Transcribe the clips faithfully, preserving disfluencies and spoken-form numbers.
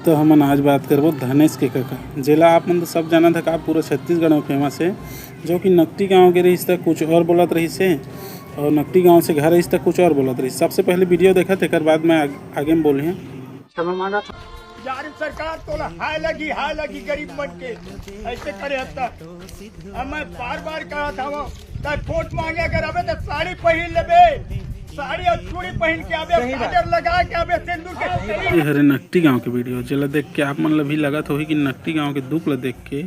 तो हमन आज बात करबो धनेश के कका, जेला आप मन तो सब जानत हे का, पूरा छत्तीसगढ़ में फेमस हे, जो कि नकटी गांव के रहिस त कुछ और बोलत रहिस हे, और नकटी गांव से घर रहिस त कुछ और बोलत रहिस। सबसे पहले वीडियो देखा, तेकर बाद मैं आग-, आगे में बोलिहूँ। क्षमा मांगा था। यार सरकार तोला हाय लगी, हाय लगी गरीब मन के, ऐसे करे हत्ता। अब मैं बार बार कहत हवं, तै वोट मांगे अगर आबे त साड़ी पहिर लेबे, साड़ी और चूड़ी पहिर के आबे, काजर लगा के आबे, सिंदूर के। ये हरे नकटी गांव के वीडियो, जेला देख के आप मन ला भी लगत होही कि नकटी गांव के दुख ला देख के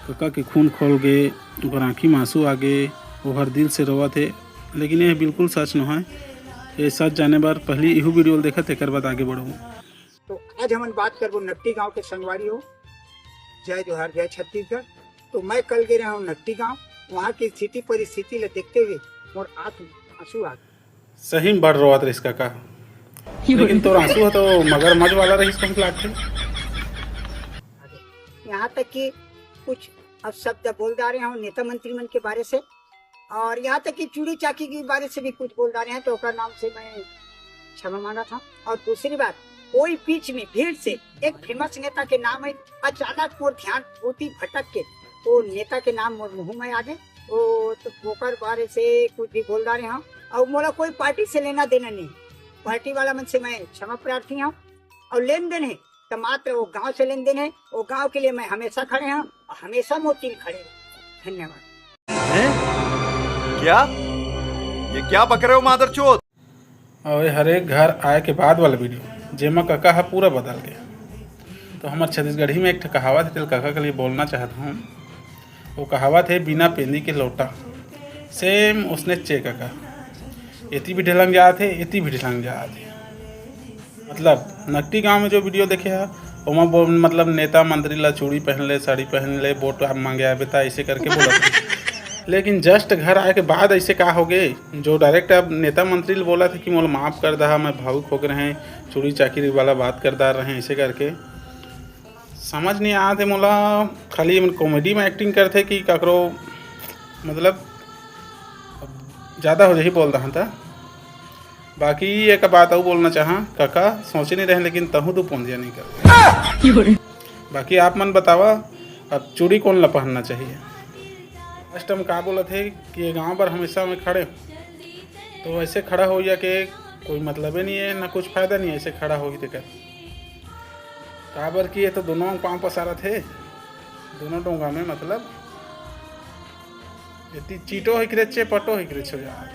कका के खून खोल गे, ओकर आंखी में आंसू आ गे, ओहर दिल से रोवत हे। लेकिन ये बिल्कुल सच नोहय। ये सच जाने बर पहली इहू वीडियो ला देखा, तेकर बाद आगे बढ़ो। तो आज हमन बात करबो नकटी गांव के संगवारी हो। जय जोहार, जय छत्तीसगढ़। तो मैं कल गे रहा हूँ नकटी गांव, वहाँ की स्थिति परिस्थिति ला देखते हुए मोर आंख में आंसू आ गए। सही में बड़ रोवत रहिस कका, लेकिन तोर आंसू ह तो मगरमच्छ वाला रहिस, कौन लागथे। यहाँ तक कि कुछ अपशब्द बोल डारे हूँ नेता मंत्री मन के बारे से, और यहाँ तक कि चूड़ी चाकी के बारे से भी कुछ बोल डारे हैं, तो ओकर नाम से मैं क्षमा मांगा था। और दूसरी बात, कोई बीच में भीड़ से एक फेमस नेता के नाम है, अचानक मोर ध्यान ओती भटक के वो नेता के नाम मोर मुंह में आ गए, वो तो ओकर बारे से कुछ भी बोल डारे हूँ। और मोला कोई पार्टी से लेना देना नहीं, पार्टी वाला मन से मैं क्षमा प्रार्थी हूँ। और लेन देन है तो मात्र वो गांव से लेन देन है, वो गांव के लिए मैं हमेशा खड़े हूँ और हमेशा मोर्चिन खड़े रहूँ। धन्यवाद। हैं? क्या? ये क्या बक रहे हो मादरचोद? और ये हर एक घर आए के बाद वाला वीडियो, जेमा कका ह पूरा बदल गया। तो हमर छत्तीसगढ़ी में एक ठो कहावत है, तेल कका के लिए बोलना चाहत हूँ। वो कहावत है, बिना पेंदी के लोटा। सेम उसने चे कका, एती भी ढिलंग जात है, एती भी ढिलंग जात है। मतलब नकटी गांव में जो वीडियो देखे हा, ओमा बो-, मतलब नेता मंत्री ला चूड़ी पहन ले, साड़ी पहन ले, वोट आप मांगे आबे ता, ऐसे करके बोलत रहिस। लेकिन जस्ट घर आए के बाद ऐसे का हो गए, जो डायरेक्ट अब नेता मंत्री ला बोलत हे कि मोला माफ कर दहा, मैं भावुक हो गए रहे, चूड़ी चाकी वाला बात कर डार रहे, ऐसे करके समझ नहीं आत हे मोला। खाली मन कॉमेडी में एक्टिंग करथे कि ककरो, मतलब, ज़्यादा हो जाही बोल दहा ता। बाकी एक बात अउ बोलना चाहा, कका सोचे नहीं रहे, लेकिन तहूँ तो पोंजिया नहीं कर। बाकी आप मन बतावा, अब चूड़ी कौन ला पहनना चाहिए? फर्स्ट हम का बोलत हे कि ये गांव बर हमेशा में खड़े हो, तो ऐसे खड़ा हो या के कोई मतलब ही नहीं है, ना कुछ फायदा नहीं है ऐसे खड़ा हो ही तेकर। काबर कि ये तो दोनों पाँव पसारत हे, दोनों डोंगा में, मतलब एती चीटो हिकरेचे, पटो हिकरेचे हो यार।